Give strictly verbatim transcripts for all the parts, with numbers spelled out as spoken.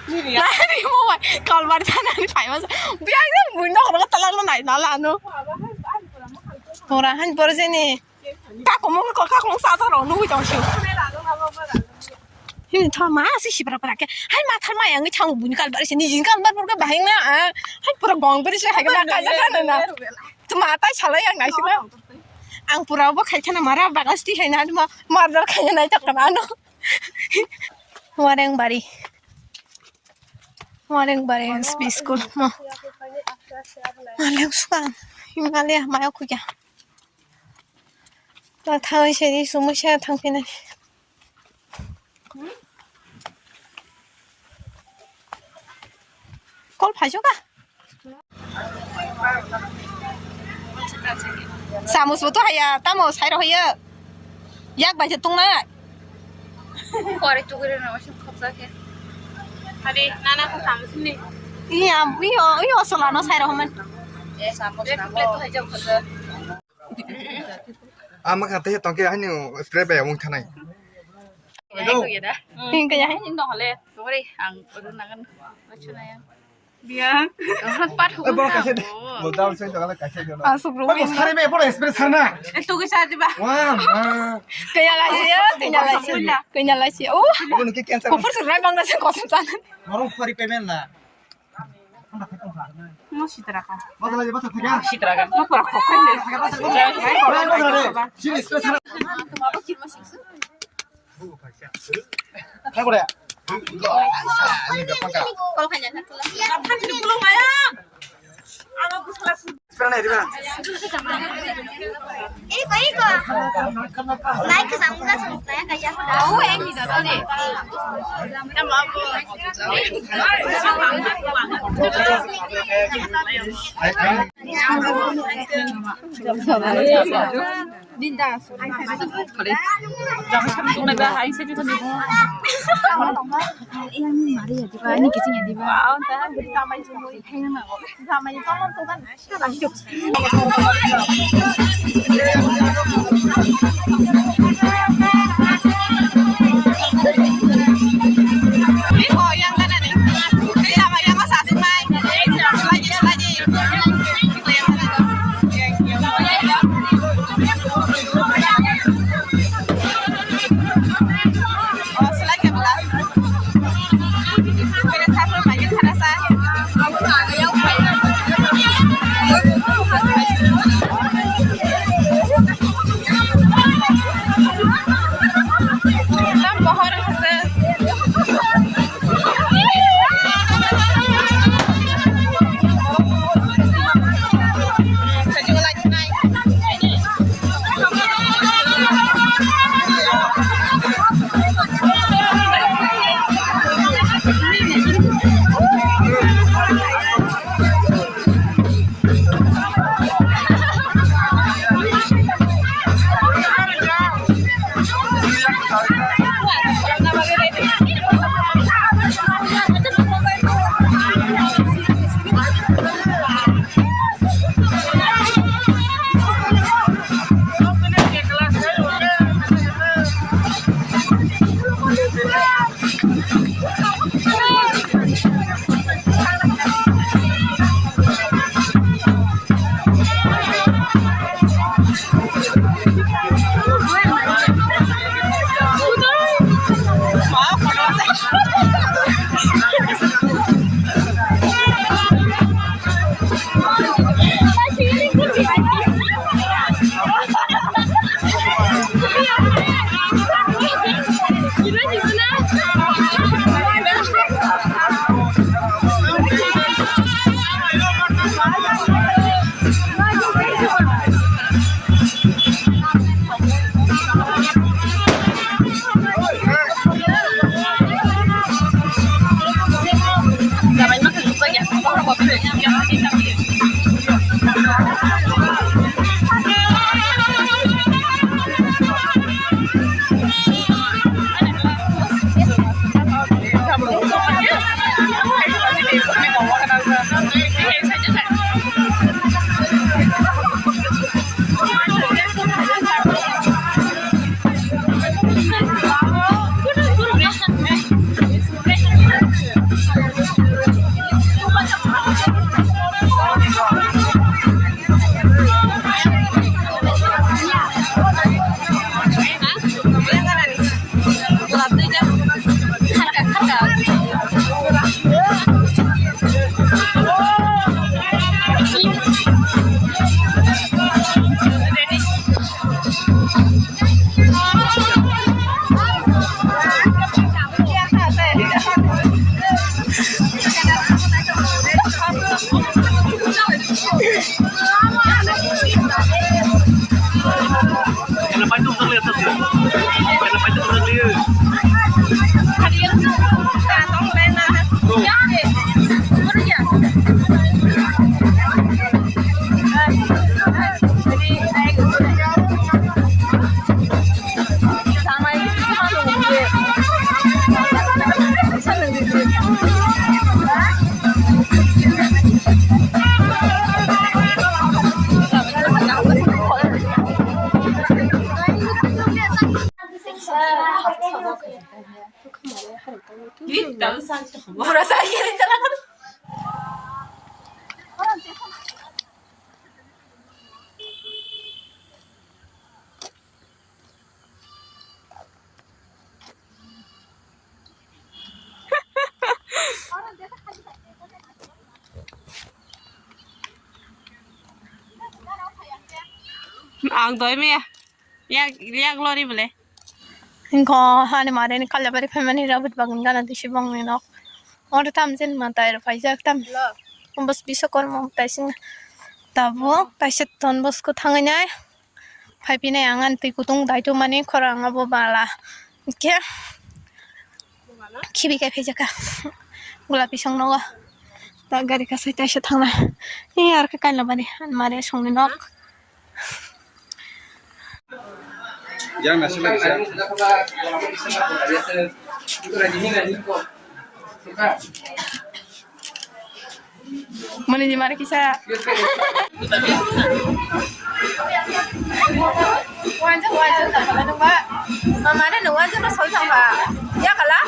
Nari mo bai kalbar tanani phai masa. Biang jang bui nok rok talak lo nai nala ano. Ora han bor jeni. Kakomo ko kakomo sa sa rok nugui tong sio. Him tho ma si sibra pra ke. Hai ma thar ma yang chang buni kalbar se ni jin kalbar pur ke bahing na. Hai pura gong beri se hai ke na kaja kana na. Tuma tai sala yang nai sina. Ang pura bo khai khana mara bagas ti hai na ma mardar khai nai tak kana no. Wareng bari. Wareng bari S P school mo. Maleng suka. Himale mayo kuya. Ta thang se ni sumo se thang pina. Kol phai suka. Samus bo to haya, tamo sai rw haya. Yak bai se tong nai. Kore tugure na wasim khopsa khe. Hari nana ko samus ni. Iya, iyo, iyo sola no sai rw man. Eh, samus na ko. Ama kha te tongke ani spray bai amung thanai. Hingke ya. Hingke ya. Hingke hole. Ore ang uru nangan. Achu na ya. Biang. Pat hukun. Bo dal sai dal kaisa jono. Asuk ru. Bo sari be bo spray sarna. Eh, tu ke sari ba. Wah, wah. Kaya lai ya, kaya lai ya. Kaya lai ya. Oh. Bo ke cancer. Kopor surai bang na se kosong sana. Norong khori payment na. Mo sitra ka. Sitra ka. Mo pura khokhai le. Ang doi me yak yak lori bole. Ingko hani mare ni kala bari family rabut bagun gana disi bong ni nok. Oro tam jen ma tai ro paijak tam. Bos bisa kormo taising tabuk taisa ton bos ko thangai nai. Phai phinai ang ani twi kutung daitu mani khorang abo bala. Khe khibi kai phaijaka. Gula pisong nogo. Ta gari kasai taisa thangna. Ni ar khe kaila bani. Ani mare songni nok. Yang nasi lagi, Sir. Mani di mari kisa. Wanjak, wanjak, tak kala nungba. Mama na nung wanjak na soi thangba. Ya kala?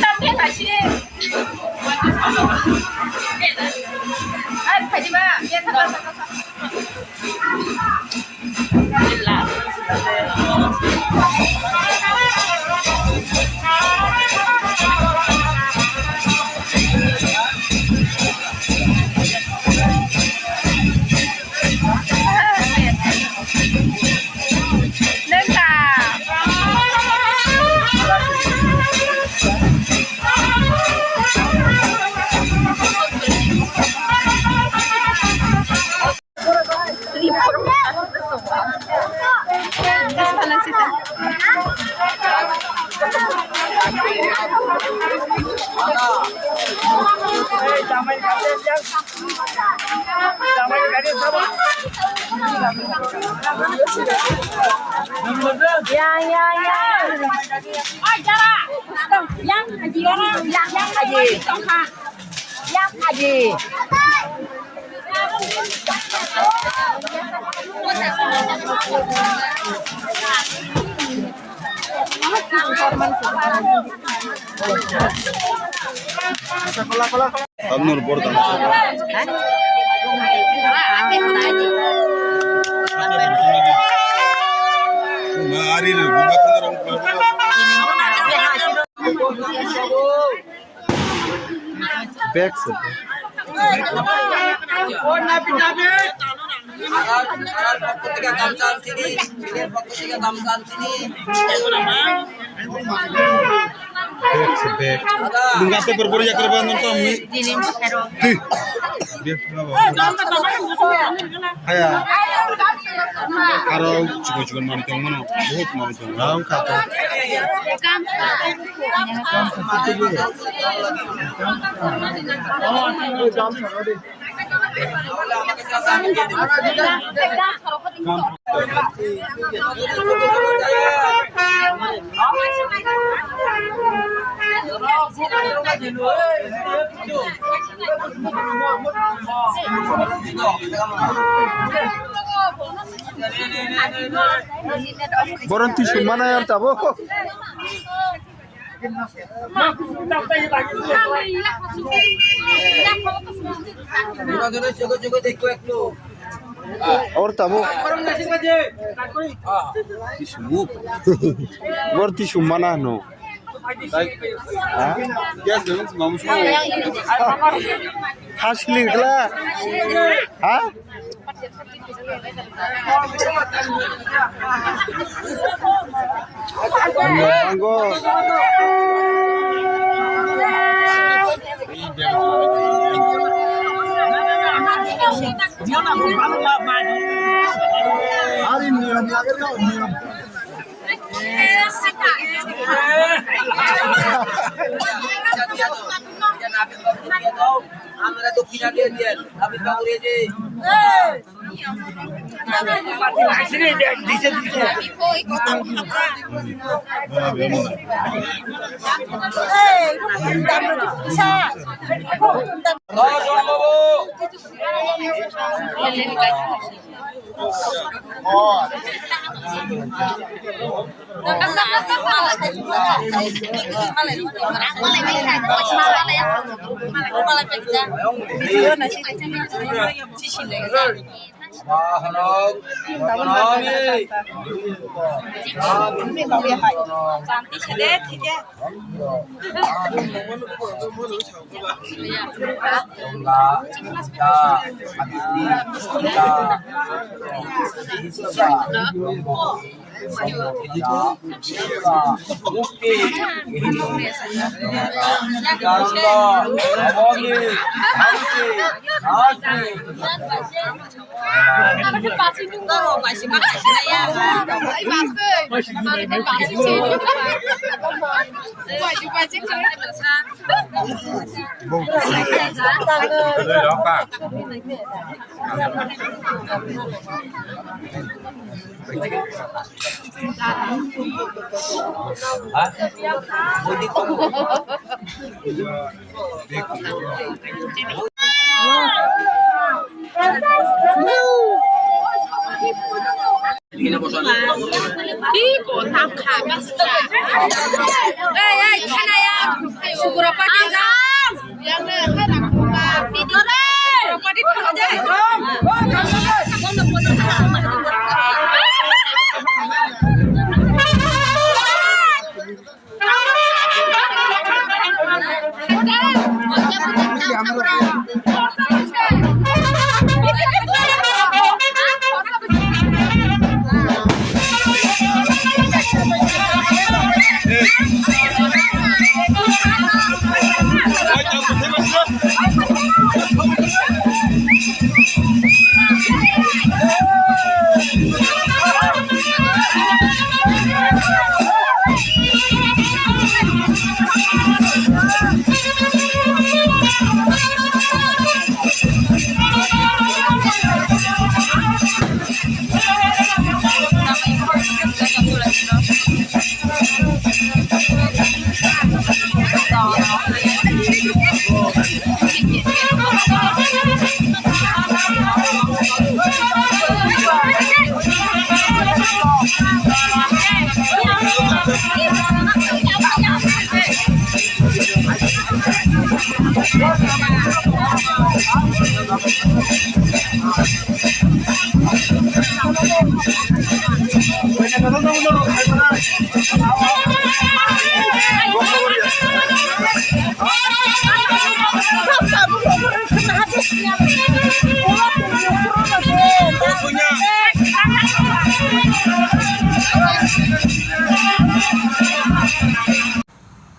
Tam phe kasi. Ar phaji ba, ya thangba. Yang, yang, yang. Yang haji, yang, yang haji. Yang haji. Abnor borda. Ari re, bunga kena rong. Bag se. Bag se, bag. Bunga paper bori yakar ba nonton mi. Tih. Bag se na ba. Haya. Aro chikon chikon manwi tong mano. Bahut manwi tong mano. Rang kha to. Boron twi sumana yar tabo. Or tabo. Bor twi sumana no. Ha? Khasli gla. Ha? Anggo. Ari niyam lage to, niyam. Amra dokhin diye diye, abhi bagure je.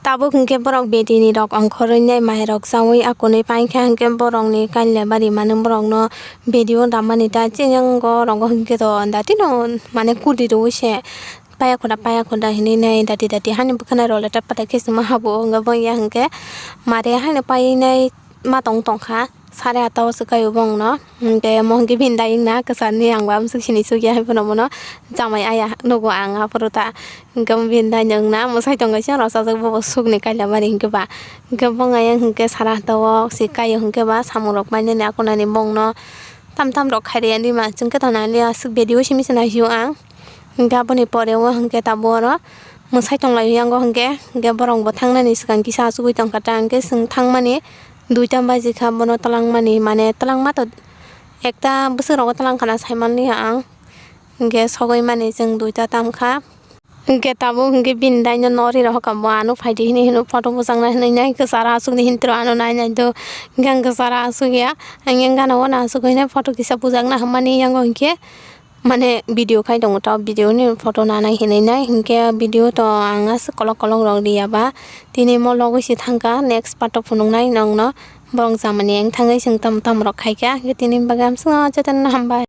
Tabuk hinkhe borok beti ni rok ongkhorwi nai mai rok chaui akunui paikha hinkhe borok ni kailya bari mani borok no video damani ta chini wngo rogo hinkhe to dati no mane kudi rwi se paya khoda paya khoda hinui nai dati dati hani bwkhwnai rok le ta patai khe sima habo wngo bongya hinkhe mare haino paiwi nai ma tong tongkha. Sare atta o swkai o bongno. Hinkhe mo hinkhe bini dayung na kwcharni ang bo amswk sini sukya hai phano bono chamai aya nugo ang aphuru ta. Hinkhe bini dayung na mwsai tong kaisa rosajak bobo sukni kaila bari hinkhe ba. Hinkhe bong ayang hinkhe sara atta o se kaio hinkhe ba samung rok painani akunani bongno tam tam rok khairiyani ma chwngkhe tana le aswk video simi se naisio ang. Hinkhe aboni pore o hinkhe tabuk oro mwsai tonglaio yango hinkhe, hinkhe borok bo thangnani swkang kisa achugui tongkha ta hinkhe chwng thangmani duita baji kha bono twlangmani mane twlangma to ekta bwswk rogo twlang khana saimanliya ang hinkhe sogwi mani chwng duita tamkha. Hinkhe tabuk hinkhe bini daino nw ri rohor kha bo ano phaidi hinwi hino photo bujakna hinwi nai kwcharo achukni hintro ano nai nai do hinkhe ang kwcharo achukya ang yang gana wana achukgwi nai photo kisa bujakna hinmani yango hinkhe. Mane video khai tongo ta, video ni photo nanai hinwi nai hinkhe video to ang aswk kolok kolok rok riya ba tini mo logwi se thangkha, next part o phunuknai nongno borok jamani ang thangwi chwng tam tam rok khaikha hinkhe tini bagwi amswkno jotono hambai.